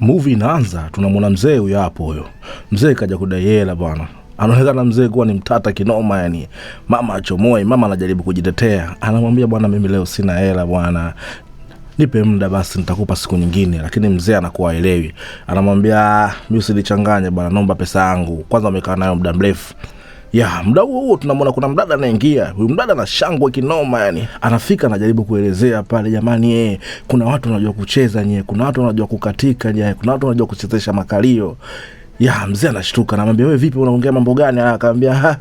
Movie inaanza, tunamwona mzee huyo hapo, huyo mzee kaja kudai hela bwana. Anaonekana mzee kuwa ni mtata kinoma, yani mama achomoi, mama anajaribu kujitetea, anamwambia bwana, mimi leo sina hela bwana, nipe muda basi nitakupa siku nyingine. Lakini mzee anakuwa haelewi, anamwambia mimi usinichanganye bwana, naomba pesa yangu kwanza, umekaa nayo muda mrefu. Ya muda huo huo tunamwona kuna mdada anaingia. Huyu mdada ana shangwe kinoma, yani anafika anajaribu kuelezea pale, jamani, kuna watu wanajua kucheza nye, kuna watu wanajua kukatika nye, kuna watu wanajua kuchezesha makalio. Ya mzee anashtuka, anamwambia wewe vipi, unaongea mambo gani? Akamwambia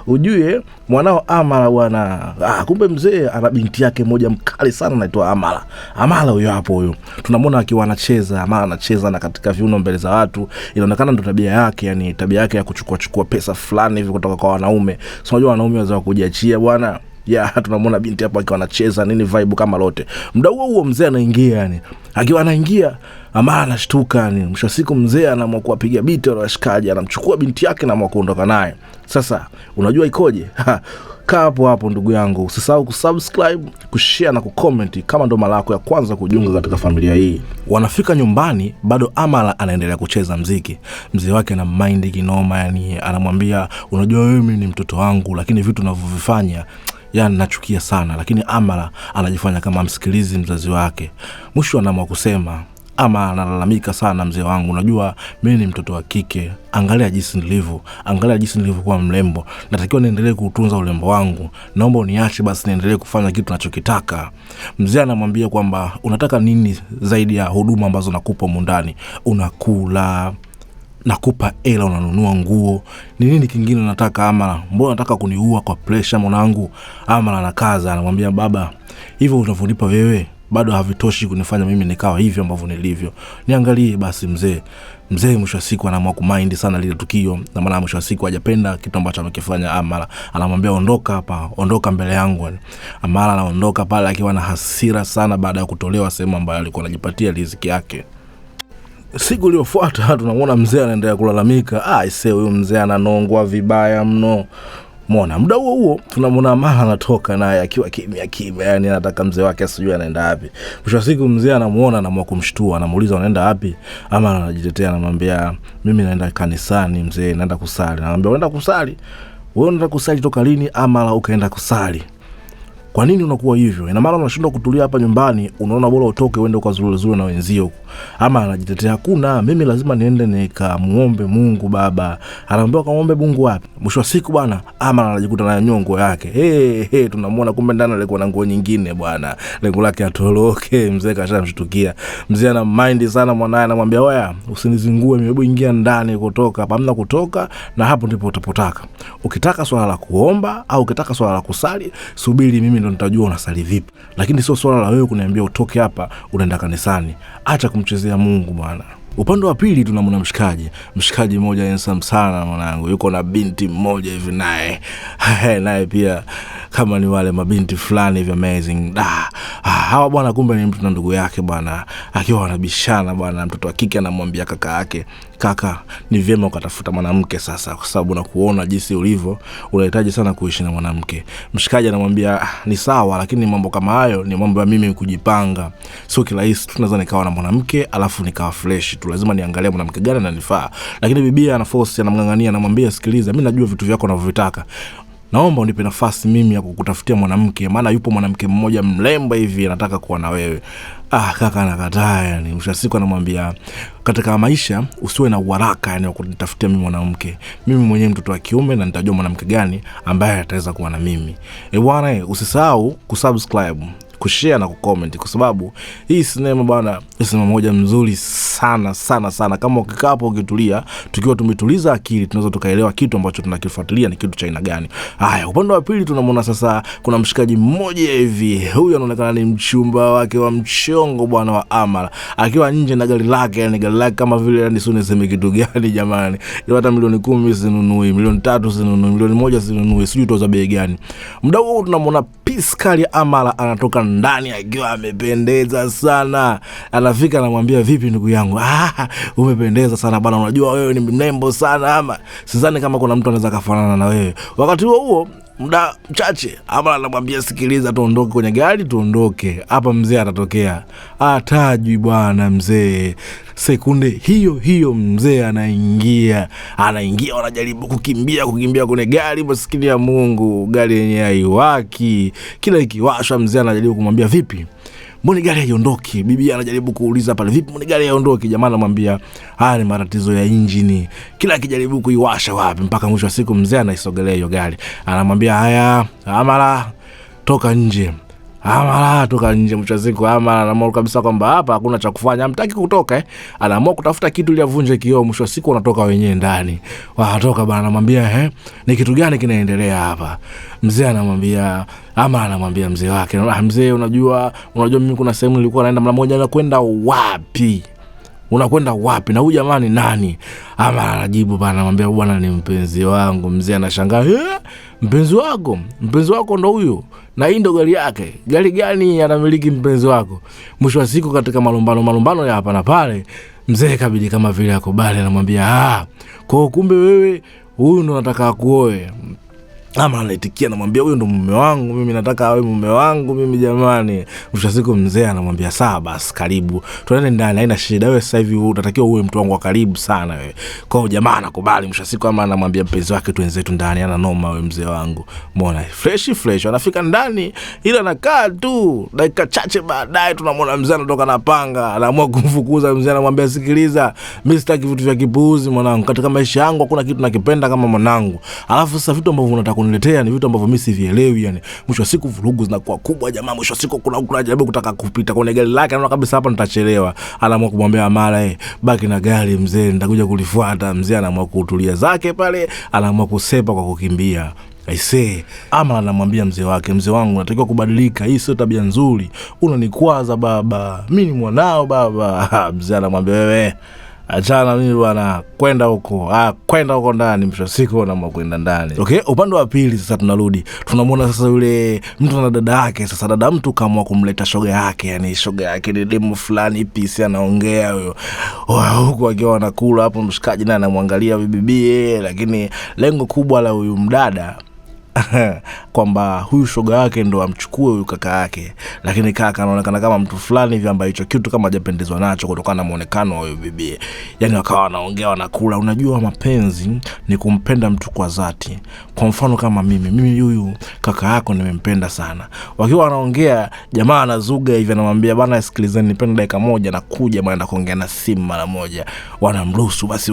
ujue mwanao Amara bwana. Kumbe mzee ana binti yake moja mkali sana anaitwa Amara. Amara huyo hapo huyo. Tunamwona akiwa anacheza, Amara anacheza na katika viuno mbele za watu. Inaonekana ndo tabia yake, yani tabia yake ya kuchukua chukua pesa fulani hivi kutoka kwa wanaume. So unajua wanaume waweza kujiachia bwana. Ya tunamwona binti hapo akiwa anacheza nini vibe kama lote. Muda huo huo mzee anaingia, yani akiwa anaingia Amara anashtuka, yani mwisho wa siku mzee anaamua kuwapiga biti wale washikaji, anamchukua binti yake na anaamua kuondoka naye. Sasa unajua ikoje? Kaa hapo hapo ndugu yangu, usisahau kusubscribe, kushare na kucomment kama ndo mara yako ya kwanza kujiunga katika familia hii. Wanafika nyumbani bado Amara anaendelea kucheza mziki. Mzee wake ana mind kinoma, yani anamwambia unajua wewe mimi ni mtoto wangu, lakini vitu unavyovifanya yani nachukia sana. Lakini Amara anajifanya kama msikilizi mzazi wake. Mwisho anaamua kusema, ama analalamika sana, mzee wangu, unajua mimi ni mtoto wa kike, angalia jinsi nilivyo, angalia jinsi nilivyokuwa mrembo, natakiwa niendelee kuutunza urembo wangu, naomba uniache basi niendelee kufanya kitu nachokitaka. Mzee anamwambia kwamba unataka nini zaidi ya huduma ambazo nakupa humu ndani? Unakula, nakupa hela, unanunua nguo, ni nini kingine unataka Amara? Mbona unataka kuniua kwa pressure mwanangu? Amara anakaza, anamwambia baba, hivyo unavyonipa wewe bado havitoshi kunifanya mimi nikawa hivyo ambavyo nilivyo, niangalie basi mzee. Mzee mwisho wa siku anaamua kumind sana lile tukio, na maana mwisho wa siku hajapenda kitu ambacho amekifanya Amara. Anamwambia ondoka hapa, ondoka mbele yangu. Amara anaondoka pale akiwa na hasira sana baada ya kutolewa sehemu ambayo alikuwa anajipatia riziki yake. Siku iliyofuata tunamuona mzee anaendelea kulalamika, aisee, huyu mzee ananongwa vibaya mno. Muona muda huo huo tunamuona Amara anatoka naye akiwa kimya kimya, yani anataka mzee wake asijue anaenda wapi. Mwisho wa siku mzee anamuona, anaamua kumshtua, anamuuliza unaenda wapi? Amara anajitetea, anamwambia mimi naenda kanisani mzee, naenda kusali. Anamwambia unaenda kusali? Wewe unaenda kusali toka lini Amara ukaenda kusali? Kwa nini unakuwa hivyo? Ina maana unashindwa kutulia hapa nyumbani, unaona bora utoke uende ukazurure na wenzio huko. Ama anajitetea, hakuna, mimi lazima niende nikamuombe Mungu baba. Anaambiwa kamuombe Mungu wapi? Mwisho wa siku bwana, Amara anajikuta na nyongo yake. Hey, tunamuona kumbe ndani alikuwa na nguo nyingine bwana. Lengo lake atoroke, mzee kashamshtukia. Mzee ana mind sana mwanae, anamwambia oya, usinizingue mimi, hebu ingia ndani kutoka. Hamna kutoka na hapo ndipo utapotaka. Ukitaka swala la kuomba au ukitaka swala la kusali, subiri mimi ndo nitajua unasali vipi. Lakini sio swala la wewe kuniambia utoke hapa unaenda kanisani. Acha kumchezea Mungu bwana. Upande wa pili tunamwona mshikaji mmoja handsome sana mwanangu, yuko na binti mmoja hivi naye naye pia kama ni wale mabinti fulani hivi amazing. Hawa bwana kumbe ni mtu na ndugu yake bwana, akiwa wanabishana bwana. Mtoto wa kike anamwambia kaka yake, kaka, ni vyema ukatafuta mwanamke sasa, kwa sababu nakuona jinsi ulivyo, unahitaji sana kuishi na mwanamke. Mshikaji anamwambia ni sawa, lakini mambo kama hayo ni mambo ya mimi kujipanga, sio kirahisi tu naweza nikawa na mwanamke alafu nikawa fresh tu, lazima niangalie mwanamke gani ananifaa. Lakini bibia ana force, anamngangania, anamwambia sikiliza, mimi najua vitu vyako unavyovitaka, naomba unipe nafasi mimi ya kukutafutia mwanamke, maana yupo mwanamke mmoja mrembo hivi anataka kuwa na wewe. Kaka anakataa yani. Mwisho wa siku anamwambia katika maisha usiwe na uharaka yani wa kunitafutia mimi mwanamke. Mimi mwenyewe mtoto wa kiume na nitajua mwanamke gani ambaye ataweza kuwa na mimi. Bwana, usisahau kusubscribe, kushare na kucomment, kwa sababu hii sinema bwana, ni sinema moja mzuri sana sana sana. Kama ukikaa hapo ukitulia, tukiwa tumetuliza akili, tunaweza tukaelewa kitu ambacho tunakifuatilia ni kitu cha aina gani. Haya, upande wa pili tunamuona sasa kuna mshikaji mmoja hivi, huyu anaonekana ni mchumba wake wa mchongo bwana wa Amara, akiwa nje na gari lake, yani gari lake kama vile yani sio niseme kitu gani jamani, hata milioni 10 sinunui, milioni 3 sinunui, milioni 1 sinunui, sijui toza bei gani. Muda huo tunamuona Piskali Amara anatoka ndani akiwa amependeza sana. Anafika anamwambia vipi ndugu yangu? Umependeza sana bwana, unajua wewe ni mrembo sana, ama sidhani kama kuna mtu anaweza kafanana na wewe. Wakati huo huo muda mchache Amara anamwambia sikiliza, tuondoke kwenye gari, tuondoke hapa, mzee atatokea. Atajwi bwana mzee. Sekunde hiyo hiyo mzee anaingia, wanajaribu kukimbia kwenye gari. Maskini ya Mungu, gari yenyewe haiwaki, kila ikiwashwa mzee anajaribu kumwambia vipi, mbona gari haiondoki? Bibi anajaribu kuuliza pale, vipi, mbona gari haiondoki? Jamaa anamwambia haya ni matatizo ya injini. Kila akijaribu kuiwasha wapi, mpaka mwisho wa siku mzee anaisogelea hiyo gari, anamwambia haya, Amara toka nje, Amara toka nje. Mwisho wa siku Amara anaamua kabisa kwamba hapa hakuna cha kufanya, hamtaki kutoka Anaamua kutafuta kitu ili avunje kioo. Mwisho wa siku wanatoka wenyewe ndani, wanatoka bana, anamwambia ni kitu gani kinaendelea hapa? Mzee anamwambia, Amara anamwambia mzee wake, mzee, unajua mimi kuna sehemu nilikuwa naenda mara moja. Nakwenda wapi? Unakwenda wapi? Na huyu jamaa ni nani? Ama anajibu bana, anamwambia bwana ni mpenzi wangu. Mzee anashangaa, mpenzi wako? Mpenzi wako ndo huyu? Na hii ndo gari yake? Gari gani anamiliki mpenzi wako? Mwisho wa siku katika malumbano ya hapa na pale, mzee kabidi kama vile akubali, anamwambia kwa kumbe wewe huyu ndo nataka akuoe. Ama anaitikia, anamwambia huyu ndo mume wangu mimi, nataka awe mume wangu mimi jamani. Mwisho wa siku mzee anamwambia sawa basi, karibu tuende ndani, haina shida, wewe sasa hivi unatakiwa uwe mtu wangu wa karibu sana wewe. Kwa hiyo jamaa anakubali. Mwisho wa siku ama anamwambia mpenzi wake tuenzetu ndani, ana noma wewe mzee wangu. Umeona fresh anafika ndani, ila anakaa tu. Dakika chache baadaye tunamwona mzee anatoka na panga, anaamua kumfukuza mzee. Anamwambia sikiliza, mimi sitaki vitu vya kipuuzi mwanangu, katika maisha yangu hakuna kitu nakipenda kama mwanangu. Alafu sasa vitu ambavyo unataka kuniletea ni vitu ambavyo mimi sivielewi yani. Mwisho wa siku vurugu zinakuwa kubwa jamaa. Mwisho wa siku kuna jaribu kutaka kupita kwenye gari lake, anaona kabisa hapa nitachelewa. Anaamua kumwambia Amara, baki na gari mzee, nitakuja kulifuata. Mzee anaamua kutulia zake pale, anaamua kusepa kwa kukimbia. Aisee, Amara anamwambia mzee wake, mzee wangu natakiwa kubadilika, hii sio tabia nzuri, unanikwaza baba, mimi ni mwanao baba. Mzee anamwambia wewe achana mimi bwana, kwenda huko, kwenda huko ndani. Mwisho siku anaamua kwenda ndani. Okay, upande wa pili sasa tunarudi, tunamuona sasa yule mtu na dada yake. Sasa dada mtu kaamua kumleta shoga yake, yani shoga yake ni demu fulani pisi, anaongea huyo huku akiwa anakula hapo, mshikaji naye anamwangalia bibi, lakini lengo kubwa la huyu mdada kwamba huyu shoga yake ndo amchukue huyu kaka yake, lakini kaka anaonekana kama mtu fulani hivi ambaye hicho kitu kama hajapendezwa nacho kutokana na muonekano wa huyu bibi. Yani wakawa wanaongea wanakula. Unajua mapenzi ni kumpenda mtu kwa dhati. Kwa mfano kama mimi huyu kaka yako nimempenda sana. Wakiwa wanaongea jamaa anazuga hivi, anamwambia bana sikilizeni, nipende dakika moja na kuja bana kuongea na simu mara moja. Wanamruhusu basi.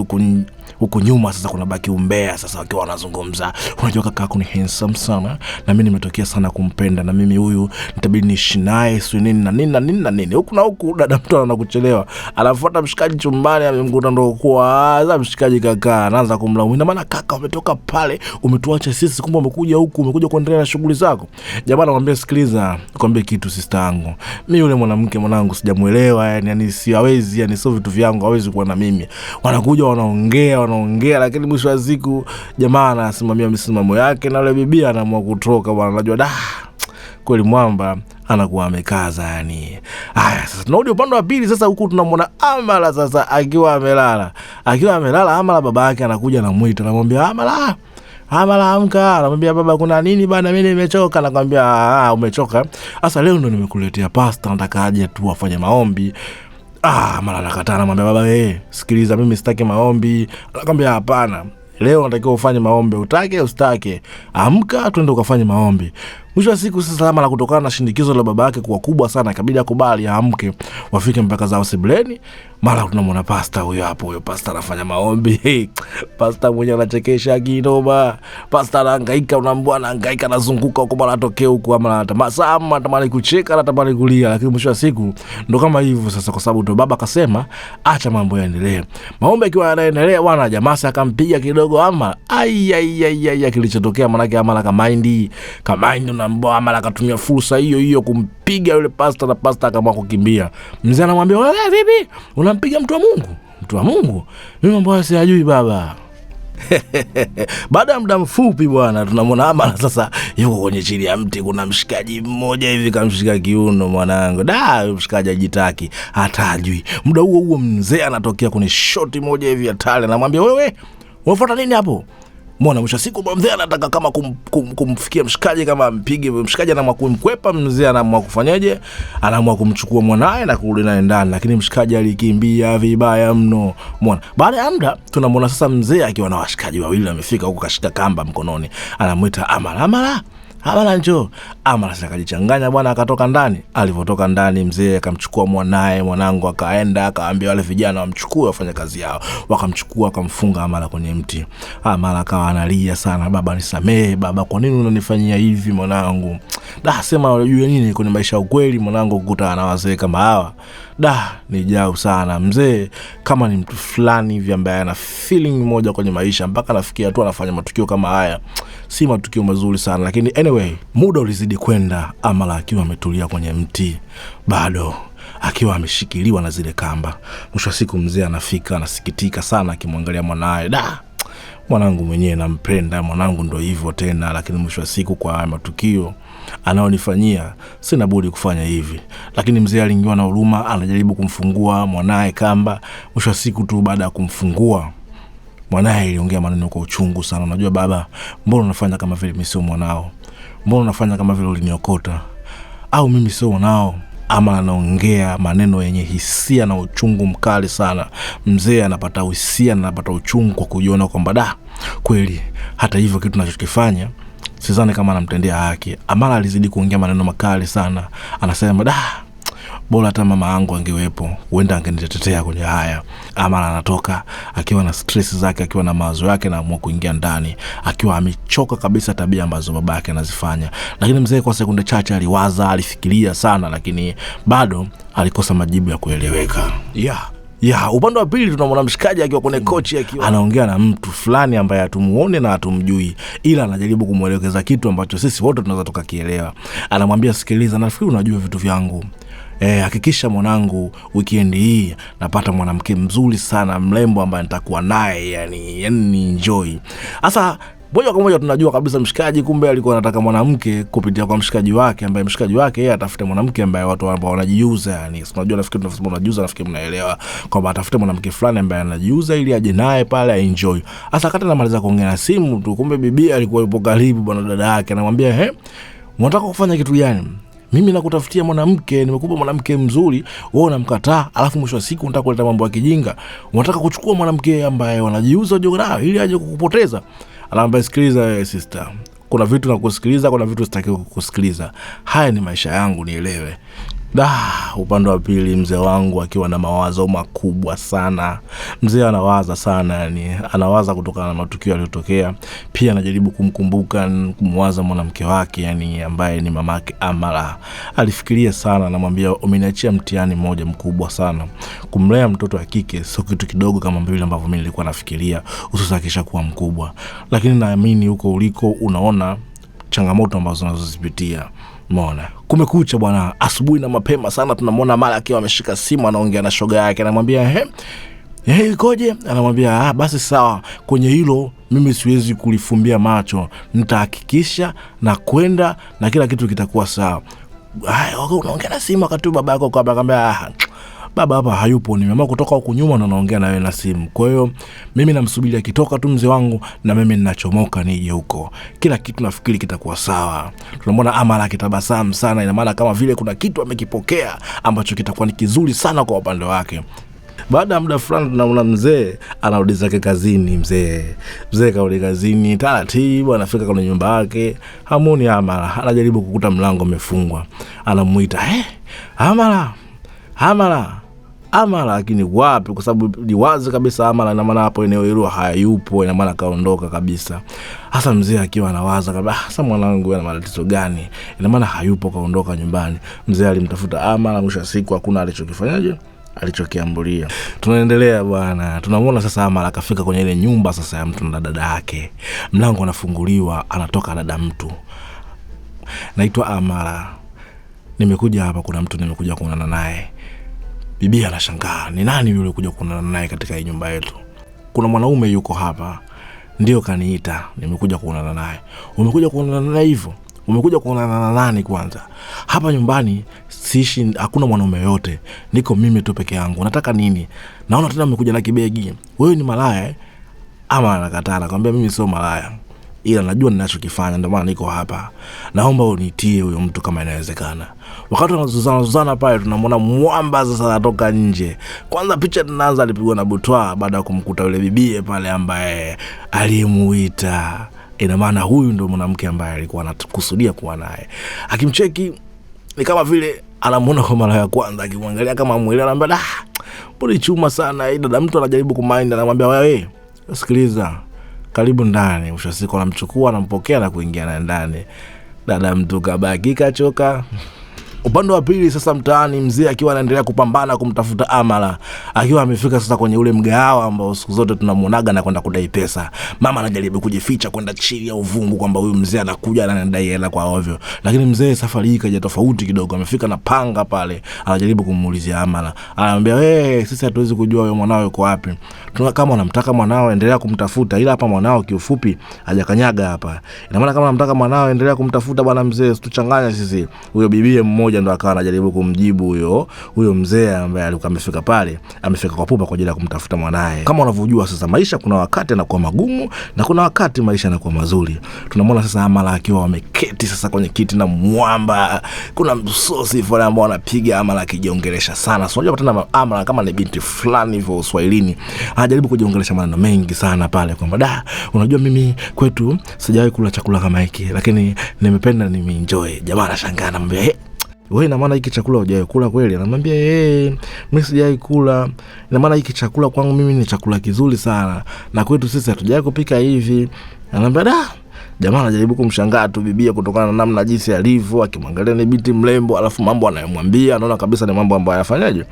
Huku nyuma sasa kuna baki umbea sasa, wakiwa wanazungumza, unajua kaka yako ni handsome sana na mimi nimetokea sana kumpenda, na mimi huyu nitabidi niishi naye si nini na nini na nini na nini. Huku na huku dada mtu anakuchelewa, anafuata mshikaji chumbani, amemkuta ndo kwa mshikaji kaka anaanza kumlaumu, ina maana kaka umetoka pale umetuacha sisi, kumbe umekuja huku, umekuja kuendelea na shughuli zako. Jamaa anamwambia sikiliza, nikwambie kitu sister yangu, mimi yule mwanamke mwanangu sijamuelewa, yani siwezi, yani sio vitu vyangu, hawezi kuwa na mimi. Wanakuja wanaongea, lakini mwisho wa siku jamaa anasimamia misimamo yake na yule bibi anaamua kutoka bwana. Unajua da kweli mwamba anakuwa amekaza yani. Haya sasa tunarudi upande wa pili sasa, huku tunamwona Amara sasa akiwa amelala. Akiwa amelala Amara, baba yake anakuja anamuita, anamwambia Amara, Amara amka. Anamwambia baba kuna nini bana, mimi nimechoka. Anakuambia umechoka? Sasa leo ndo nimekuletea pasta, nataka aje tu afanye maombi. Mara anakataa, anamwambia baba sikiliza, mimi sitaki maombi. Anakuambia hapana, leo natakiwa ufanye maombi, utake usitake, amka twende ukafanye maombi. Mwisho wa siku sasa Amara kutokana na shinikizo la baba yake kuwa kubwa sana, ikabidi akubali aamke, wafike mpaka zao sebuleni. Mara tunamwona pasta huyo hapo, huyo pasta anafanya maombi. Pasta mwenyewe anachekesha kinoma. Pasta anahangaika, unaambia anahangaika, anazunguka huko mara atokee huko, ama anatamani, anatamani kucheka, anatamani kulia, lakini mwisho wa siku ndo kama hivyo sasa, kwa sababu ndo baba akasema acha mambo yaendelee. Maombi yakiwa yanaendelea bwana, jamaa akampiga kidogo Amara. Ai ai ai ai, kilichotokea manake Amara kamaindi unaambia Amara akatumia fursa hiyo hiyo kumpiga yule pasta, na pasta akaamua kukimbia. Mzee anamwambia wewe vipi, unampiga mtu wa Mungu? Mtu wa Mungu? Mimi mambo haya siyajui baba. Baada ya muda mfupi bwana, tunamwona Amara sasa yuko kwenye chini ya mti, kuna mshikaji mmoja hivi kamshika kiuno mwanangu. Da, mshikaji hajitaki, hatajui. Muda huo huo mzee anatokea kwenye shoti moja hivi hatari, anamwambia wewe, unafuata nini hapo? Mbona mwisho siku mzee anataka kama kumfikia mshikaji, kama ampige mshikaji, anaamua kumkwepa mzee, anaamua kufanyaje? Anaamua kumchukua mwanae na kurudi naye ndani, lakini mshikaji alikimbia vibaya mno. Mbona baada ya muda tunamwona sasa mzee akiwa na washikaji wawili wamefika huko, kashika kamba mkononi, anamuita Amara, Amara, Amara njoo. Amara sasa akajichanganya bwana, akatoka ndani. Alivotoka ndani mzee akamchukua mwanae, mwanangu akaenda akaambia wale vijana wamchukue wafanye kazi yao. Wakamchukua akamfunga Amara kwenye mti. Amara akawa analia sana, baba nisamee baba, kwa nini unanifanyia hivi mwanangu? Da, sema unajua nini kwenye maisha ukweli mwanangu, kukutana na wazee kama hawa da ni jau sana. Mzee kama ni mtu fulani hivi ambaye ana feeling moja kwenye maisha mpaka anafikia tu anafanya matukio kama haya, si matukio mazuri sana. Lakini anyway, muda ulizidi kwenda, Amara akiwa ametulia kwenye mti bado akiwa ameshikiliwa na zile kamba. Mwisho wa siku mzee anafika, anasikitika sana akimwangalia mwanae, da mwanangu mwenyewe nampenda, mwanangu ndo hivyo tena, lakini mwisho wa siku kwa haya matukio anaonifanyia sina budi kufanya hivi. Lakini mzee aliingiwa na huruma, anajaribu kumfungua mwanae kamba. Mwisho wa siku tu baada ya kumfungua mwanae aliongea maneno kwa uchungu sana, unajua baba, mbona unafanya kama vile mimi sio mwanao? Mbona unafanya kama vile uliniokota? Au mimi sio mwanao? Ama anaongea maneno yenye hisia na uchungu mkali sana. Mzee anapata hisia na anapata uchungu kwa kujiona kwamba da kweli hata hivyo kitu tunachokifanya sidhani kama anamtendea haki. Amara alizidi kuongea maneno makali sana, anasema da bora hata mama yangu angewepo, huenda angenitetea kwenye haya. Amara anatoka akiwa na stress zake, akiwa na mawazo yake, na amua kuingia ndani akiwa amechoka kabisa tabia ambazo baba yake anazifanya. Lakini mzee kwa sekunde chache aliwaza, alifikiria sana, lakini bado alikosa majibu ya kueleweka. Upande wa pili tunamwona mshikaji akiwa kwenye kochi akiwa anaongea na mtu fulani ambaye hatumuone na hatumjui, ila anajaribu kumuelekeza kitu ambacho sisi wote tunaweza tukakielewa. Anamwambia sikiliza, nafikiri unajua vitu vyangu. Hakikisha mwanangu weekend hii napata mwanamke mzuri sana mrembo ambaye nitakuwa naye, yani enjoy. Sasa moja kwa moja tunajua kabisa mshikaji kumbe alikuwa anataka mwanamke kupitia kwa mshikaji wake, ambaye mshikaji wake yeye atafute mwanamke ambaye watu ambao wanajiuza, yani unajua, nafikiri tunasema unajiuza, nafikiri mnaelewa kwamba atafute mwanamke fulani ambaye anajiuza ili aje naye pale enjoy. Sasa kata anamaliza kuongea na simu tu, kumbe bibi alikuwa yupo karibu bwana dada yake, anamwambia unataka kufanya kitu gani? Mimi nakutafutia mwanamke, nimekupa mwanamke mzuri, wewe unamkataa, alafu mwisho wa siku unataka kuleta mambo ya kijinga. Unataka kuchukua mwanamke ambaye wanajiuza jogora ili aje kukupoteza. Anamwambia sikiliza sister, kuna vitu nakusikiliza, kuna vitu sitaki kukusikiliza. Haya ni maisha yangu, nielewe. Da, upande wa pili mzee wangu akiwa na mawazo makubwa sana. Mzee anawaza sana, yani anawaza kutokana na matukio yaliyotokea. Pia anajaribu kumkumbuka, kumwaza mwanamke wake, yani ambaye ni mamake Amara. Alifikiria sana, anamwambia umeniachia mtihani mmoja mkubwa sana. Kumlea mtoto wa kike sio kitu kidogo kama vile ambavyo mimi nilikuwa nafikiria, hususan akishakuwa mkubwa. Lakini naamini huko uliko unaona changamoto ambazo unazozipitia. Umeona? Kumekucha bwana, asubuhi na mapema sana tunamwona Amara akiwa ameshika simu anaongea na shoga yake, anamwambia ikoje? Anamwambia basi sawa, kwenye hilo mimi siwezi kulifumbia macho, nitahakikisha na kwenda na kila kitu kitakuwa sawa. Unaongea na simu wakati baba yako kwa akamwambia baba hapa hayupo, nimeamua kutoka huku nyuma na naongea na wewe na simu. Kwa hiyo mimi namsubiri akitoka tu mzee wangu na mimi ninachomoka nije huko. Kila kitu nafikiri kitakuwa sawa. Tunamwona Amara akitabasamu sana, ina maana kama vile kuna kitu amekipokea ambacho kitakuwa ni kizuri sana kwa upande wake. Baada ya muda fulani tunaona mzee anarudi zake kazini. Mzee karudi kazini taratibu, anafika kwenye nyumba yake, hamuoni Amara. Anajaribu kukuta mlango umefungwa. Anamuita, Amara, Amara, Amara, lakini wapi? Kwa sababu ni wazi kabisa Amara ina maana hapo eneo hilo hayupo, ina maana kaondoka kabisa. Hasa mzee akiwa anawaza kabisa, sasa mwanangu ana matatizo gani? Ina maana hayupo, kaondoka nyumbani. Mzee alimtafuta Amara, mwisho wa siku hakuna alichokifanyaje, alichokiambulia. Tunaendelea bwana, tunamuona sasa Amara akafika kwenye ile nyumba sasa ya mtu na dada yake. Mlango unafunguliwa, anatoka dada mtu. Naitwa Amara, nimekuja hapa, kuna mtu nimekuja kuonana naye. Bibi anashangaa, ni nani yule kuja kuonana naye katika hii nyumba yetu? Kuna mwanaume yuko hapa, ndio kaniita, nimekuja kuonana naye. Umekuja kuonana naye hivyo? Umekuja kuonana na nani kwanza? Hapa nyumbani siishi, hakuna mwanaume yote, niko mimi tu peke yangu. Nataka nini? Naona tena umekuja na kibegi. Wewe ni malaya eh? Ama anakataa, anakwambia mimi sio malaya, ila najua ninachokifanya, ndio maana niko hapa, naomba unitie huyo mtu kama inawezekana. Wakati wanazuzana pale, tunamwona mwamba sasa anatoka nje. Kwanza picha tunaanza alipigwa na butwa baada ya kumkuta yule bibie pale ambaye aliyemuita. Ina maana huyu ndio mwanamke ambaye alikuwa anakusudia kuwa naye. Akimcheki ni kama vile anamuona kwa mara ya kwanza, akimwangalia kama mwili, anamwambia mbona chuma sana hii dada. Mtu anajaribu kumind, anamwambia wewe, sikiliza, karibu ndani. Mwisho wa siku anamchukua, anampokea na kuingia naye ndani. Dada mtu kabaki kachoka. Upande wa pili sasa mtaani, mzee akiwa anaendelea kupambana kumtafuta Amara, akiwa amefika sasa kwenye ule mgahawa ambao siku zote tunamuonaga na kwenda kudai pesa. Mama anajaribu kujificha kwenda chini ya uvungu kwamba huyu mzee anakuja na anadai hela kwa ovyo, lakini mzee safari hii kaja tofauti kidogo. Amefika na panga pale, anajaribu kumuulizia Amara, anamwambia wewe, sisi hatuwezi kujua wewe mwanao yuko wapi, kama unamtaka mwanao endelea kumtafuta, ila hapa mwanao kiufupi hajakanyaga hapa. Ina maana kama unamtaka mwanao endelea kumtafuta bwana mzee, usituchanganya sisi. Huyo bibie mmoja ndo akawa anajaribu kumjibu huyo mzee ambaye alikuwa amefika pale, amefika kwa pupa kwa ajili ya kumtafuta mwanae. Kama unavyojua sasa, maisha kuna wakati yanakuwa magumu na kuna wakati maisha yanakuwa mazuri. Tunamwona sasa Amara akiwa ameketi sasa kwenye kiti na mwamba, kuna msosi fulani ambao anapiga Amara akijiongelesha sana. So unajua tena Amara kama ni binti fulani hivyo Uswahilini, anajaribu kujiongelesha maneno mengi sana pale kwamba da, unajua mimi kwetu sijawahi kula chakula kama hiki, lakini nimependa, nimeenjoy. Jamaa anashangaa, anamwambia hey, wewe ina maana hiki chakula hujawahi kula kweli? Anamwambia mimi sijawahi kula. Ina maana hiki chakula kwangu mimi ni chakula kizuri sana, na kwetu sisi hatujawahi kupika hivi. Anamwambia da. Jamaa anajaribu kumshangaa tu bibia kutokana na namna jinsi alivyo, akimwangalia ni binti mrembo, alafu mambo anayomwambia anaona kabisa ni mambo ambayo hayafanyaje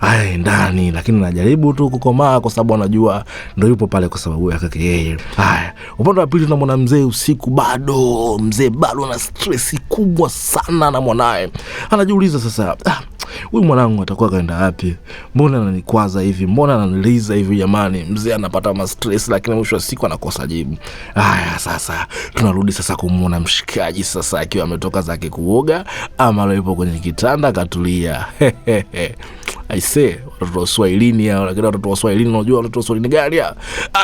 ai ndani, lakini anajaribu tu kukomaa kwa sababu anajua ndio yupo pale kwa sababu ya kake yeye. Haya, upande wa pili tunamwona mzee usiku, bado mzee bado ana stress kubwa sana na mwanae. Anajiuliza sasa, huyu mwanangu atakuwa kaenda wapi? Mbona ananikwaza hivi? Mbona ananiliza hivi jamani? Mzee anapata ma stress, lakini mwisho wa siku anakosa jibu. Haya, sasa tunarudi sasa kumuona mshikaji sasa akiwa ametoka zake kuoga, ama yupo kwenye kitanda katulia. I say watoto wa Swahilini hao, lakini watoto wa Swahilini unajua watoto wa Swahilini gani hao?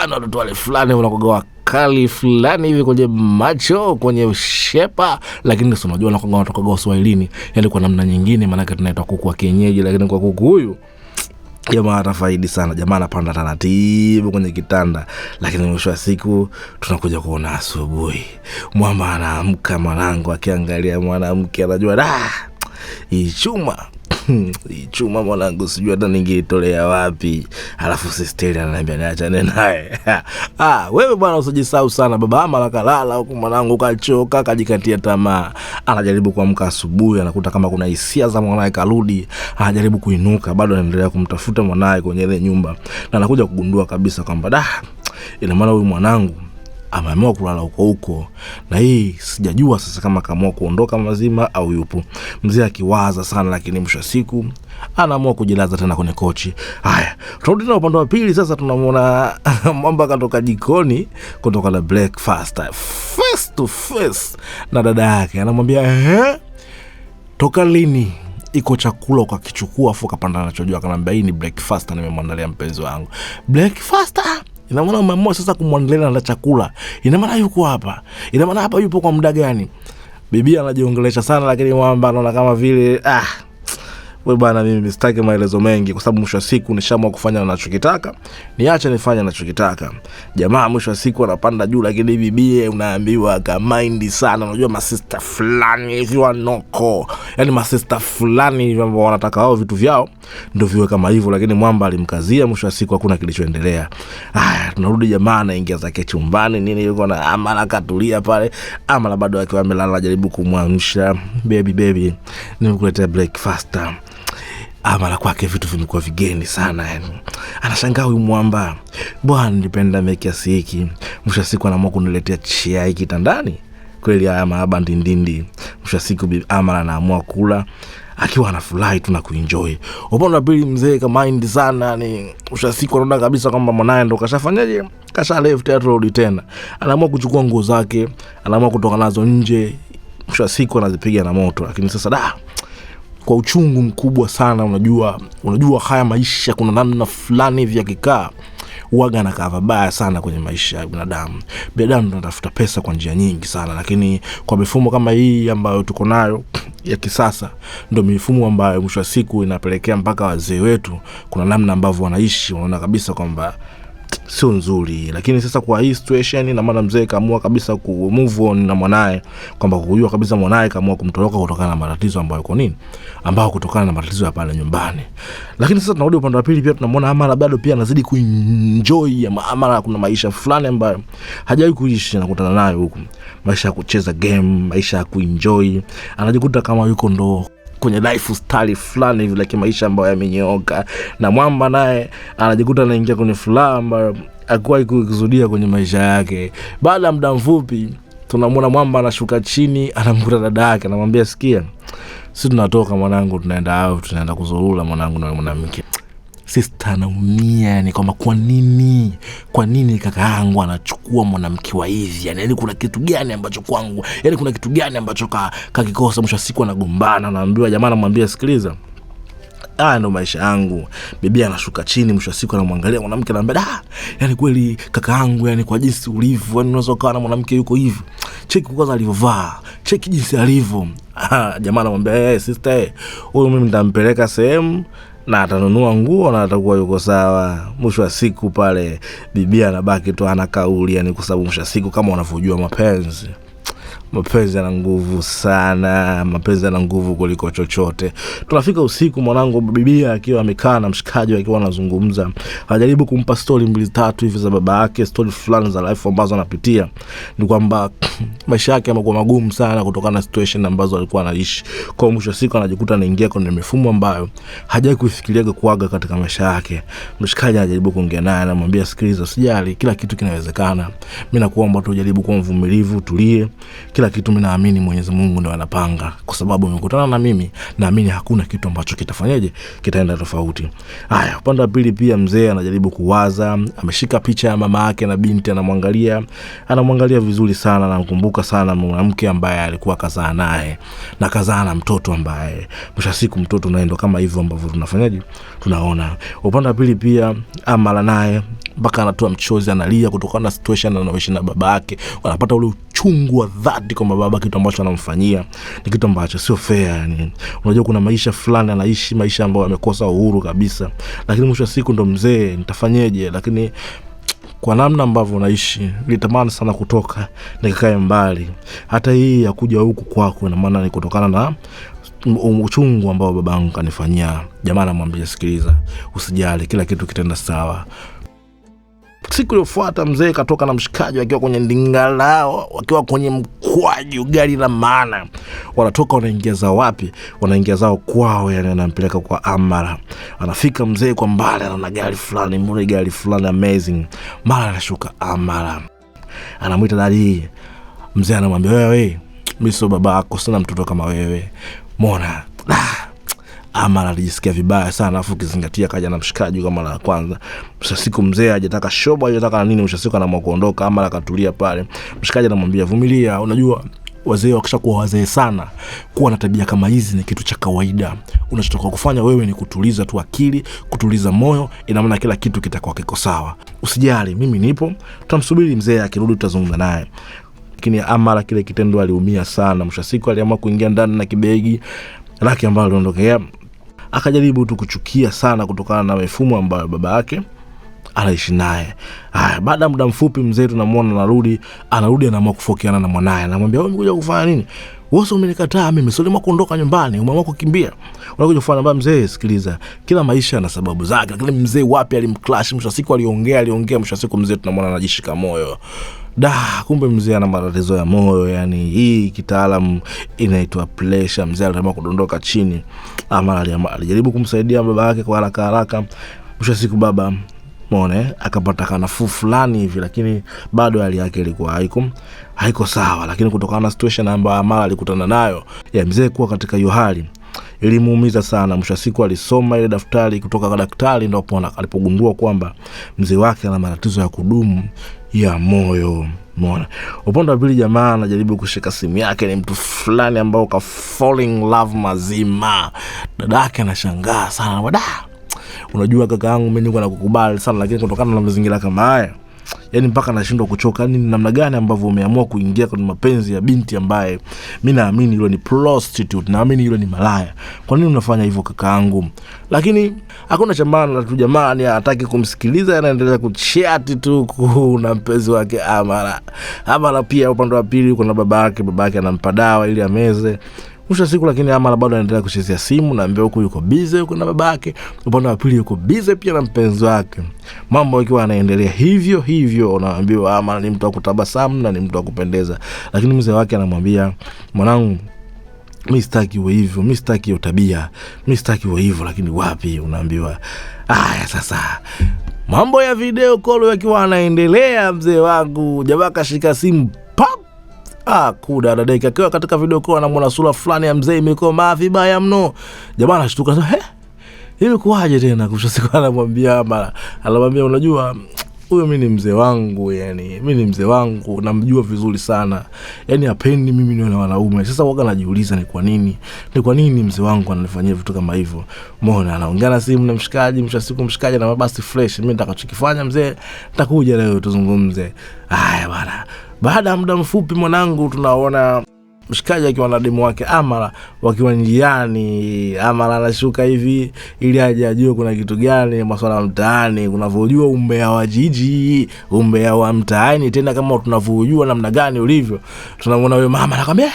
Na watoto wale fulani wanakuwa kali fulani hivi kwenye macho, kwenye shepa, lakini sio unajua wanakuwa watoto wa Swahilini, yani kwa namna nyingine, maana tunaitwa kuku wa kienyeji, lakini kwa kuku huyu jamaa atafaidi sana. Jamaa anapanda taratibu kwenye kitanda, lakini mwisho wa siku tunakuja kuona asubuhi mwamba anaamka, mwanangu akiangalia mwanamke anajua da, hii chuma mwanangu sijui hata ningeitolea wapi. Alafu sister ananiambia niachane naye. Wewe bwana usijisahau sana baba. Amara kalala huku mwanangu kachoka, kajikatia tamaa. Anajaribu kuamka asubuhi, anakuta kama kuna hisia za mwanae karudi, anajaribu kuinuka, bado anaendelea kumtafuta mwanae kwenye ile nyumba, na anakuja kugundua kabisa kwamba da, ina maana huyu mwanangu ameamua kulala huko huko, na hii sijajua sasa kama kaamua kuondoka mazima au yupo. Mzee akiwaza sana, lakini mwisho wa siku anaamua kujilaza tena kwenye kochi. Haya, turudi tena upande wa pili sasa, tunamuona mwamba katoka jikoni kutoka na breakfast face to face na dada yake, anamwambia toka lini iko chakula ukakichukua afu ukapanda nacho juu? Akanambia hii ni breakfast nimemwandalia mpenzi wangu. Breakfast? Ina maana umeamua sasa kumwandalia na chakula. Ina maana yuko hapa. Ina maana hapa yupo kwa muda gani? Bibi anajiongelesha sana, lakini mwamba anaona kama vile wewe bwana, mimi sitaki maelezo mengi kwa sababu mwisho wa siku nishaamua kufanya ninachokitaka, niache nifanye ninachokitaka. Jamaa mwisho wa siku anapanda juu, lakini bibie unaambiwa ka mind sana. Unajua masista fulani hivi wanoko, yani masista fulani hivi ambao wanataka wao vitu vyao ndio viwe kama hivyo, lakini mwamba alimkazia. Mwisho wa siku hakuna kilichoendelea. Haya, tunarudi jamaa anaingia zake chumbani nini, yuko na Amara katulia pale. Amara bado akiwa amelala, anajaribu kumwamsha, baby baby, nimekuletea breakfast. Amara kwake vitu vimekuwa vigeni sana yani. Anashangaa huyu mwamba, bwana nilipenda mimi kiasi hiki, mwisho siku anaamua kuniletea chai kitandani. Kweli haya mahaba ndindindi. Mwisho siku Amara anaamua kula akiwa anafurahi tu na kuenjoy. Upande wa pili mzee kama mind sana ni mwisho siku anaona kabisa kwamba mwanae ndo kashafanyaje, kasha left road tena. Anaamua kuchukua nguo zake, anaamua kutoka nazo nje. Mwisho siku anazipiga na moto, lakini sasa da, kwa uchungu mkubwa sana. Unajua haya maisha kuna namna fulani hivi yakikaa Uwaga anakaa vibaya sana kwenye maisha ya binadamu. Binadamu tunatafuta pesa kwa njia nyingi sana, lakini kwa mifumo kama hii ambayo tuko nayo ya kisasa, ndio mifumo ambayo mwisho wa siku inapelekea mpaka wazee wetu kuna namna ambavyo wanaishi, wanaona kabisa kwamba sio nzuri. Lakini sasa kwa hii situation, ina maana mzee kaamua kabisa ku move on na mwanae, kwamba kujua kabisa mwanae kaamua kumtoroka kutokana na matatizo ambayo yuko nini, ambao kutokana na matatizo ya pale nyumbani. Lakini sasa tunarudi upande wa pili, pia tunamwona Amara bado pia anazidi kuenjoy ya Amara. Kuna maisha fulani ambayo hajawahi kuishi, anakutana nayo huku, maisha ya kucheza game, maisha ya kuenjoy, anajikuta kama yuko ndo kwenye lifestyle fulani hivi, like maisha ambayo yamenyooka. Na mwamba naye anajikuta anaingia kwenye furaha ambayo hakuwahi kukusudia kwenye maisha yake. Baada ya muda mfupi tunamwona mwamba anashuka chini, anamkuta dada yake, anamwambia sikia, sisi tunatoka mwanangu, tunaenda out, tunaenda kuzurura mwanangu na mwanamke. Sister anaumia, yani kwamba kwa nini kaka yangu anachukua mwanamke wa hivi, yani kuna kitu gani ambacho kwangu, yani kuna kitu gani ambacho kakikosa. Mwisho wa siku anagombana, anaambiwa jamaa, anamwambia sikiliza, haya ndo maisha yangu. Bibi anashuka chini, mwisho wa siku anamwangalia mwanamke, anamwambia da, yani kweli kaka yangu, yani kwa jinsi ulivyo, yani unaweza ukawa na mwanamke yuko hivi, cheki kwanza alivyovaa, cheki jinsi alivyo. Jamaa anamwambia hey, sister, huyu mimi nitampeleka sehemu na atanunua nguo na atakuwa yuko sawa. Mwisho wa siku pale bibi anabaki tu ana kauli, yani kwa sababu mwisho wa siku kama unavyojua mapenzi yana nguvu sana, mapenzi yana nguvu kuliko chochote. Tunafika usiku, mwanangu, bibia akiwa amekaa na mshikaji akiwa anazungumza, anajaribu kumpa story mbili tatu hivi za baba yake, story fulani za life ambazo anapitia. Ni kwamba maisha yake yamekuwa magumu sana kutokana na situation ambazo alikuwa anaishi. Kwa mwisho wa siku anajikuta anaingia kwenye mifumo ambayo hajawahi kuifikiriaga kuaga katika maisha yake. Mshikaji anajaribu kuongea naye, anamwambia sikiliza, usijali, kila kitu kinawezekana. Mimi nakuomba tu ujaribu kuwa mvumilivu, tulie. Kila kitu mimi naamini Mwenyezi Mungu ndiye anapanga, kwa sababu umekutana na mimi, naamini hakuna kitu ambacho kitafanyaje, kitaenda tofauti. Haya, upande wa pili pia mzee anajaribu kuwaza, ameshika picha ya mama yake na binti, anamwangalia vizuri sana, anamkumbuka sana mwanamke ambaye alikuwa kazaa naye na kazaa na mtoto ambaye mwisho siku mtoto naye ndo kama hivyo ambavyo tunafanyaje, tunaona. Upande wa pili pia Amara naye mpaka anatoa mchozi, analia kutokana na situation anayoishi na babake. Wanapata ule uchungu wa dhati kwamba baba kitu ambacho anamfanyia ni kitu ambacho sio fair. Yani unajua kuna maisha fulani anaishi, maisha ambayo amekosa uhuru kabisa, lakini mwisho wa siku ndo mzee, nitafanyeje? Lakini kwa namna ambavyo naishi nilitamani sana kutoka nikakae mbali. Hata hii ya kuja huku kwako ina maana ni kutokana na uchungu ambao babangu kanifanyia. Jamaa anamwambia sikiliza, usijali, kila kitu kitaenda sawa. Siku iliyofuata mzee katoka na mshikaji wakiwa kwenye ndinga lao, wakiwa kwenye mkwaju, gari la maana. Wanatoka wanaingia zao wapi? Wanaingia zao kwao, yani anampeleka kwa Amara. Anafika mzee kwa mbali, anaona gari fulani, mbona gari fulani amazing. Mara anashuka Amara, anamuita dadi. Mzee anamwambia wewe, mimi sio babako, sina mtoto kama wewe. Mbona Amara alijisikia vibaya sana, afu ukizingatia kaja na mshikaji kama mara ya kwanza. Mwisho siku mzee hajataka shobo, hajataka nini, mwisho siku anaamua kuondoka. Amara akatulia pale. Mshikaji anamwambia vumilia, unajua wazee wakishakuwa wazee sana, kuwa na tabia kama hizi ni kitu cha kawaida. Unachotakiwa kufanya wewe ni kutuliza tu akili, kutuliza moyo, ina maana kila kitu kitakuwa kiko sawa. Usijali, mimi nipo, tutamsubiri mzee akirudi, tutazungumza naye. Lakini Amara kile kitendo aliumia sana. Mwisho siku aliamua kuingia ndani na kibegi lake ambalo aliondokea, akajaribu tu kuchukia sana kutokana na mifumo ambayo baba yake anaishi naye. Haya, baada ya muda mfupi mzee tunamuona anarudi, anaamua kufokeana na mwanae. Anamwambia wewe umekuja kufanya nini? Wewe umenikataa mimi, sio uliamua kuondoka nyumbani, umeamua kukimbia. Unakuja kufanya nini? Mzee, sikiliza, kila maisha yana sababu zake. Lakini mzee wapi alimclash, mwisho siku aliongea, mwisho siku mzee tunamuona anajishika moyo. Da, kumbe mzee ana matatizo ya moyo, yani hii kitaalamu inaitwa pressure. Mzee aliamua kudondoka chini. Amara alijaribu kumsaidia baba yake kwa haraka haraka. Mwisho siku baba muone akapata kanafuu fulani hivi, lakini bado hali yake ilikuwa haiko sawa. Lakini kutokana na situation ambayo Amara alikutana nayo ya mzee kuwa katika hiyo hali ilimuumiza sana. Mwisho siku alisoma ile daftari kutoka kwa daktari, ndipo alipogundua kwamba mzee wake ana matatizo ya kudumu ya moyo. Umeona? Upande wa pili jamaa anajaribu kushika simu yake, ni mtu fulani ambao ka falling love mazima. Dadake anashangaa sana, da, Unajua kaka yangu, mimi nilikuwa nakukubali sana, lakini kutokana na mazingira kama haya, yani mpaka nashindwa kuchoka. Yani namna gani ambavyo umeamua kuingia kwenye mapenzi ya binti ambaye mimi naamini yule ni prostitute, naamini yule ni malaya. Kwa nini unafanya hivyo kakaangu? Lakini hakuna cha maana tu jamani, hataki kumsikiliza, anaendelea kuchat tu na mpenzi wake Amara. Amara pia upande wa pili kuna babake, babake anampa dawa ili ameze. Mwisho siku lakini Amara bado anaendelea kuchezea simu, na mbele huku yuko busy huko na babake, upande wa pili yuko busy pia na mpenzi wake. Mambo yakiwa yanaendelea hivyo hivyo, unaambiwa Amara ni mtu wa kutabasamu na ni mtu wa kupendeza. Lakini mzee wake anamwambia, mwanangu, mimi sitaki uwe hivyo, mimi sitaki hiyo tabia, mimi sitaki uwe hivyo. Lakini wapi, unaambiwa haya sasa. Mambo ya video call yakiwa yanaendelea, mzee wangu jamaa kashika simu pap. Kuda dadeki akiwa katika video call anamwona sura fulani ya mzee imekomaa vibaya mno. Jamaa anashtuka sasa, imekuwaje tena? Kisha siku anamwambia mara, anamwambia unajua huyo mimi ni mzee wangu, yani mimi ni mzee wangu, namjua vizuri sana. Yani hapendi mimi niwe na wanaume. Sasa waga najiuliza ni kwa nini? Ni kwa nini mzee wangu ananifanyia vitu kama hivyo? Umeona, anaongea na simu na mshikaji, mwisho siku mshikaji na basi fresh, mimi nitakachokifanya mzee, nitakuja leo tuzungumze. Haya bwana. Baada ya muda mfupi mwanangu, tunaona mshikaji akiwa na demu wake Amara wakiwa njiani. Amara anashuka hivi ili aje ajue kuna kitu gani masuala ya mtaani, unavyojua umbea wa jiji, umbea wa mtaani, tena kama tunavyojua namna gani ulivyo. Tunamuona huyo mama anakwambia,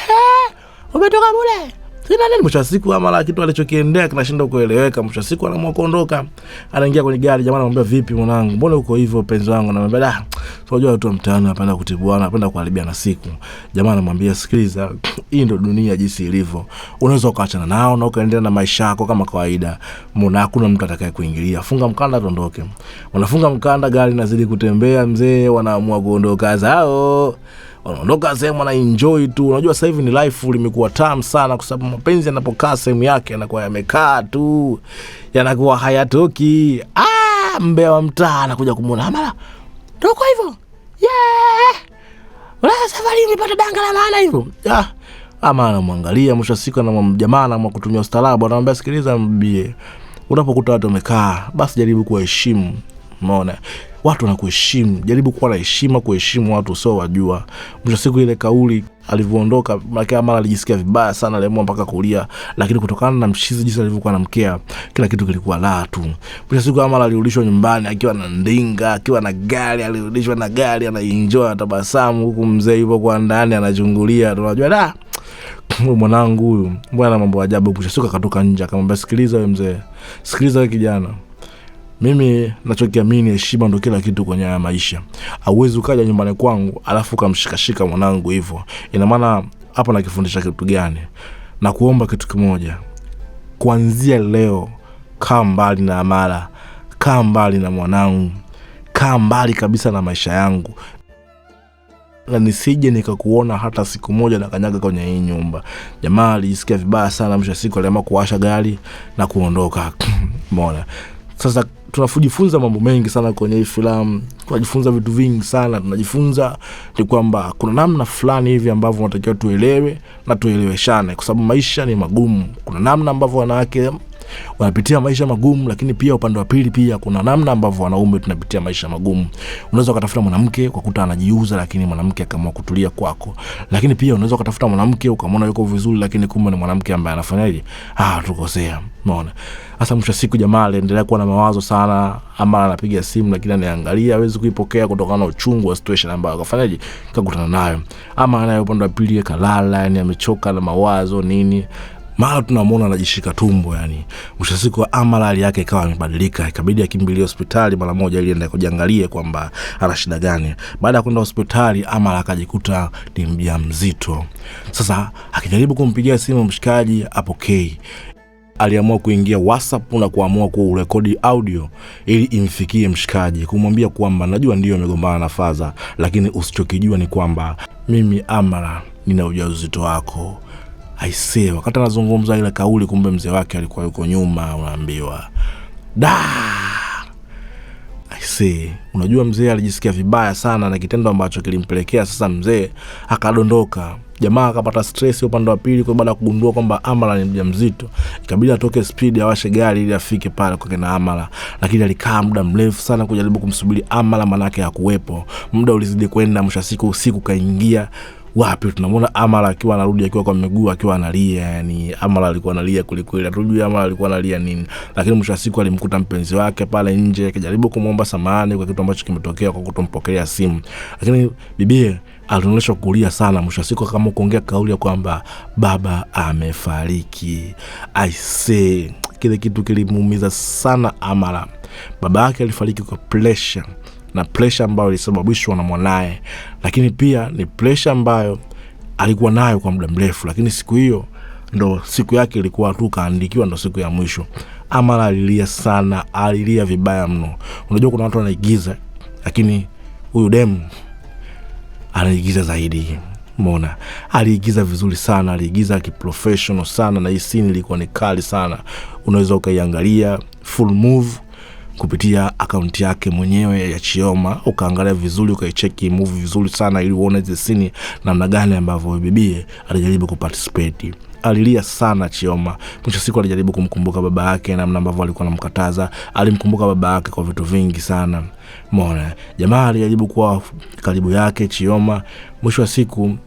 umetoka bure. Sina nini. Mwisho wa siku Amara kitu alichokiendea kinashindwa kueleweka. Mwisho wa siku anaamua kuondoka. Anaingia kwenye gari, jamaa anamwambia, vipi mwanangu, mbona uko hivyo mpenzi wangu? Anamwambia, da, unajua watu wa mtaani wanapenda kutibuana, wanapenda kuharibiana siku. Jamaa anamwambia, sikiliza, hii ndio dunia jinsi ilivyo. Unaweza ukaachana nao na ukaendelea na maisha yako kama kawaida. Mbona hakuna mtu atakaye kuingilia. Funga mkanda tuondoke. Wanafunga mkanda, gari inazidi kutembea mzee, wanaamua kuondoka zao. Wanaondoka sehemu wana enjoy tu. Unajua sasa hivi ni life limekuwa tamu sana, kwa sababu mapenzi yanapokaa sehemu yake yanakuwa yamekaa tu, yanakuwa hayatoki. Mbea wa mtaa anakuja kumuona Amara, ndio kwa hivyo. Yeah! Wala safari umepata danga la maana hivyo. Amara anamwangalia, mwisho wa siku anamwambia jamaa anaamua kutumia ustaarabu, anamwambia sikiliza mbie, unapokuta watu wamekaa basi jaribu kuwaheshimu. Umeona? Watu wanakuheshimu, jaribu kuwa na heshima, kuheshimu watu usiowajua. Mwisho siku ile kauli alivyoondoka, maana Amara alijisikia vibaya sana, aliamua mpaka kulia, lakini kutokana na mshizi jinsi alivyokuwa anamkea, kila kitu kilikuwa la tu. Mwisho siku Amara alirudishwa nyumbani akiwa na ndinga, akiwa na gari, alirudishwa na gari, anaenjoy, anatabasamu, huku mzee yupo kwa ndani anachungulia. Tunajua da, huyu mwanangu huyu, mbona mambo ajabu. Mwisho siku akatoka nje akamwambia, sikiliza wewe mzee, sikiliza wewe kijana, mimi nachokiamini heshima ndo kila kitu kwenye haya maisha. Hauwezi ukaja nyumbani kwangu alafu ukamshikashika mwanangu hivyo. Ina maana hapa nakifundisha kitu gani? Na kuomba kitu kimoja. Kuanzia leo kaa mbali na Amara, kaa mbali na mwanangu, kaa mbali kabisa na maisha yangu. Na nisije nikakuona hata siku moja na kanyaga kwenye hii nyumba. Jamaa alijisikia vibaya sana, mwisho wa siku aliamua kuwasha gari na kuondoka. Umeona? Sasa tunajifunza mambo mengi sana kwenye hii filamu. Tunajifunza vitu vingi sana. Tunajifunza ni kwamba kuna namna fulani hivi ambavyo tunatakiwa tuelewe na tueleweshane, kwa sababu maisha ni magumu. Kuna namna ambavyo wanawake wanapitia maisha magumu, lakini pia upande wa pili pia kuna namna ambavyo wanaume tunapitia maisha magumu. Unaweza ukatafuta mwanamke ukakuta anajiuza, lakini mwanamke akaamua kutulia kwako. Lakini pia unaweza ukatafuta mwanamke ukamwona yuko vizuri, lakini kumbe ni mwanamke ambaye anafanyaje? Tukosea. Umeona? Sasa mwisho wa siku jamaa aliendelea kuwa na mawazo sana. Ama anapiga simu lakini anaangalia hawezi kuipokea kutokana na uchungu wa situation ambayo akafanyaje? Kakutana nayo. Ama anaye upande wa pili kalala, yani amechoka na mawazo nini. Mara tunamuona anajishika tumbo yani. Mwisho siku Amara hali yake ikawa imebadilika, ikabidi akimbilie hospitali mara moja ili aende kujiangalie kwamba ana shida gani. Baada ya kwenda hospitali Amara akajikuta ni mjamzito. Sasa akijaribu kumpigia simu mshikaji apokei. Aliamua kuingia WhatsApp na kuamua kurekodi audio ili imfikie mshikaji, kumwambia kwamba najua ndio amegombana na Faza, lakini usichokijua ni kwamba mimi Amara nina ujauzito wako. Aisee, wakati anazungumza ile kauli, kumbe mzee wake alikuwa yuko nyuma, unaambiwa. Da! Aisee, unajua mzee alijisikia vibaya sana na kitendo ambacho kilimpelekea sasa mzee akadondoka. Jamaa akapata stress upande wa pili kwa baada ya kugundua kwamba Amara ni mjamzito, ikabidi atoke speed awashe gari ili afike pale kwa kina Amara, lakini alikaa muda mrefu sana kujaribu kumsubiri Amara, manake hakuwepo. Muda ulizidi kwenda, mwisho wa siku usiku kaingia wapi, tunamwona Amara akiwa anarudi akiwa kwa miguu akiwa analia. Yani Amara alikuwa analia kwelikweli, hatujui Amara alikuwa analia nini, lakini mwisho wa siku alimkuta mpenzi wake pale nje akijaribu kumwomba samahani kwa kitu ambacho kimetokea kwa kutompokea simu, lakini bibie alionyesha kulia sana. Mwisho wa siku kama kuongea kauli ya kwamba baba amefariki. I say kile kitu kilimuumiza sana Amara. Baba yake alifariki kwa pressure, na pressure ambayo ilisababishwa na mwanaye, lakini pia ni pressure ambayo alikuwa nayo kwa muda mrefu, lakini siku hiyo ndo siku yake ilikuwa tu kaandikiwa, ndo siku ya mwisho. Amara alilia sana, alilia vibaya mno. Unajua kuna watu wanaigiza, lakini huyu demu anaigiza zaidi. Umeona, aliigiza vizuri sana, aliigiza kiprofessional sana, na hii scene ilikuwa ni kali sana. Unaweza ukaiangalia full move kupitia akaunti yake mwenyewe ya Chioma, ukaangalia vizuri, ukaicheki movie vizuri sana, ili uone hizi scene namna gani ambavyo bibie alijaribu kuparticipate. Alilia sana Chioma. Mwisho siku alijaribu kumkumbuka baba yake, namna ambavyo alikuwa anamkataza. Alimkumbuka baba yake kwa vitu vingi sana. Umeona, jamaa alijaribu kuwa karibu yake Chioma. Mwisho wa siku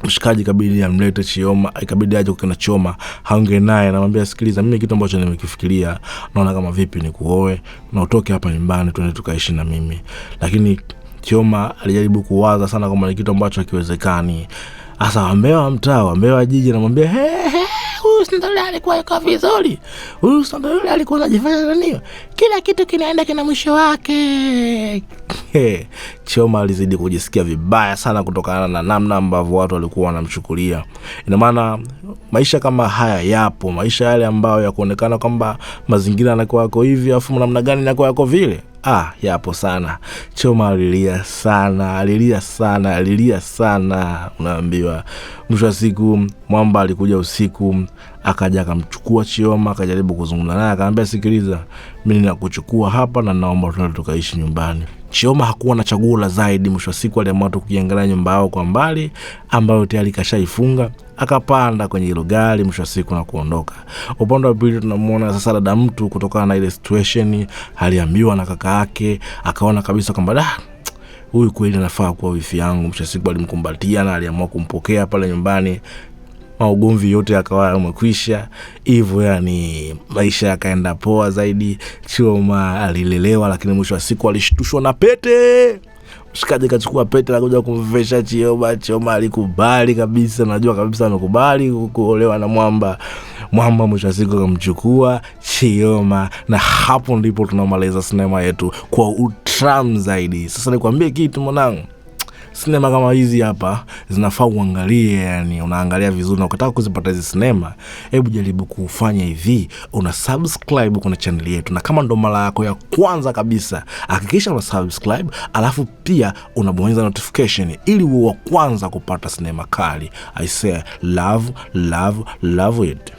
mshikaji ikabidi amlete Chioma, ikabidi aje kwa Chioma haongee naye, anamwambia sikiliza, mimi kitu ambacho nimekifikiria naona kama vipi ni kuoe na utoke hapa nyumbani tuende tukaishi na mimi. Lakini Chioma alijaribu kuwaza sana kwamba ni kitu ambacho hakiwezekani. Sasa ambewa mtaa, ambewa jiji, anamwambia he he, huyu si ndo alikuwa yuko vizuri, huyu si ndo yule alikuwa anajifanya nani, kila kitu kinaenda kina mwisho wake. Chioma alizidi kujisikia vibaya sana kutokana na namna ambavyo watu walikuwa wanamchukulia. Ina maana maisha kama haya yapo, maisha yale ambayo ya kuonekana kwamba mazingira yanakuwa yako hivi afu namna gani yanakuwa yako vile. Yapo sana. Chioma alilia sana, alilia sana, alilia sana, unaambiwa. Mwisho wa siku Mwamba alikuja usiku, akaja akamchukua Chioma, akajaribu kuzungumza naye, akamwambia sikiliza, mimi ninakuchukua hapa na naomba tuende tukaishi nyumbani. Chioma hakuwa na chaguo la zaidi. Mwisho wa siku aliamua tu kuiangalia nyumba yao kwa mbali ambayo tayari kashaifunga, akapanda kwenye hilo gari mwisho wa siku na kuondoka. Upande wa pili tunamuona sasa dada mtu, kutokana na ile situation aliambiwa na kaka yake, akaona kabisa kwamba da, huyu kweli anafaa kuwa wifi yangu. Mwisho wa siku alimkumbatia na aliamua kumpokea pale nyumbani. Maugomvi yote yakawa yamekwisha hivyo, yani maisha yakaenda poa zaidi. Chioma alilelewa, lakini mwisho wa siku alishtushwa na pete. Mshikaji kachukua pete na kuja kumvesha Chioma. Chioma alikubali kabisa, najua kabisa amekubali kuolewa na Mwamba. Mwamba mwisho wa siku akamchukua Chioma, na hapo ndipo tunamaliza sinema yetu kwa utram zaidi. Sasa nikwambie kitu mwanangu, sinema kama hizi hapa zinafaa uangalie, yani unaangalia vizuri, na ukitaka kuzipata hizi sinema, hebu jaribu kufanya hivi, una subscribe kwenye channel yetu, na kama ndo mara yako ya kwanza kabisa hakikisha una subscribe, alafu pia unabonyeza notification ili uwe wa kwanza kupata sinema kali. I say love, love, love it.